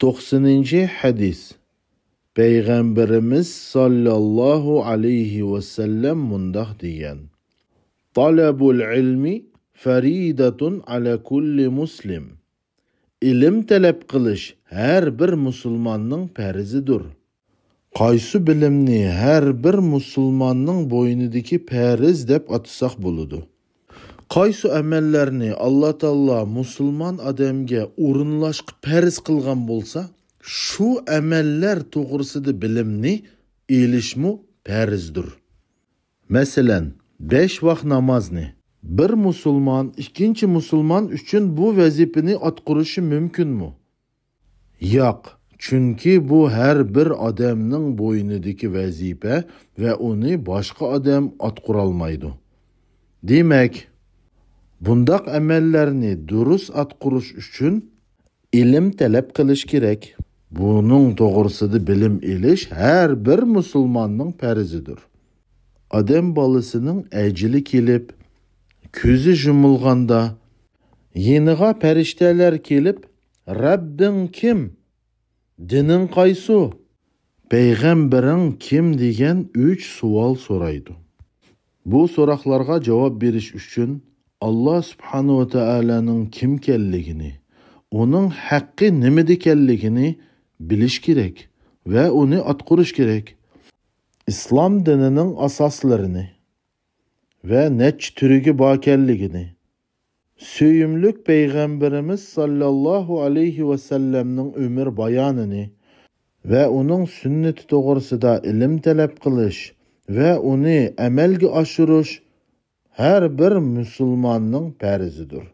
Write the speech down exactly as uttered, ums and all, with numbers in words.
توقسىنىنچى ھەدىس. پەيغەمبىرىمىز ساللاللاھۇ ئەلەيھى ۋەسەللەم مۇنداق دېگەن: «تەلەبۇل ئىلمى فەرىدەتۇن ئەلە كۇللى مۇسلىم.» ئىلىم تەلەپ قىلىش ھەر بىر مۇسۇلماننىڭ پەرزىدۇر. قايسى بىلىمنى ھەر بىر مۇسۇلماننىڭ بوينىدىكى پەرز دەپ ئاتىساق بولىدۇ؟ قايسى ئەمەللەرنى ئاللا تائالا مۇسۇلمان ئادەمگە ئورۇنلاشقا پەرز قىلغان بولسا، شۇ ئەمەللەر توغرىسىدا بىلىمنى ئېلىشمۇ پەرزدۇر. مەسىلەن، بەش ۋاق نامازنى بىر مۇسۇلمان ئىككىنچى مۇسۇلمان ئۈچۈن بۇ ۋەزىپىنى ئاتقۇرۇشى مۇمكىنمۇ؟ ياق، چۈنكى بۇ ھەر بىر ئادەمنىڭ بوينىدىكى ۋەزىپە ۋە ئۇنى باشقا ئادەم ئاتقۇرالمايدۇ. دېمەك، بۇنداق ئەمەللەرنى دۇرۇس ئاتقۇرۇش ئۈچۈن ئىلىم تەلەپ قىلىش كېرەك. بۇنىڭ توغرىسىدا بىلىم ئېلىش ھەر بىر مۇسۇلماننىڭ پەرزىدۇر. ئادەم بالىسىنىڭ ئەجىلى كېلىپ، كۆزى يۇمۇلغاندا، يېنىغا پەرىشتەلەر كېلىپ، «رەببىڭ كىم؟ دىنىڭ قايسۇ؟ پەيغەمبىرىڭ كىم؟» دېگەن ئۈچ سوئال سورايدۇ. بۇ سوراقلارغا جاۋاب بېرىش ئۈچۈن، ئاللا سۇبھانەھۇ ۋە تائالانىڭ كىمكەنلىكىنى، ئۇنىڭ ھەققى نېمىدىكەنلىكىنى بىلىش كېرەك ۋە ئۇنى ئاتقۇرۇش كېرەك. ئىسلام دىنىنىڭ ئاساسلىرىنى ۋە نەچچە تۈرىگە باركەنلىكىنى، سۆيۈملۈك پەيغەمبىرىمىز ساللاللاھۇ ئەلەيھى ۋەسەللەمنىڭ ئۆمۈر بايانىنى ۋە ئۇنىڭ سۈننىتى توغرىسىدا ئىلىم تەلەپ قىلىش ۋە ئۇنى ئەمەلگە ئاشۇرۇش ھەر بىر مۇسۇلماننىڭ پەرزىدۇر.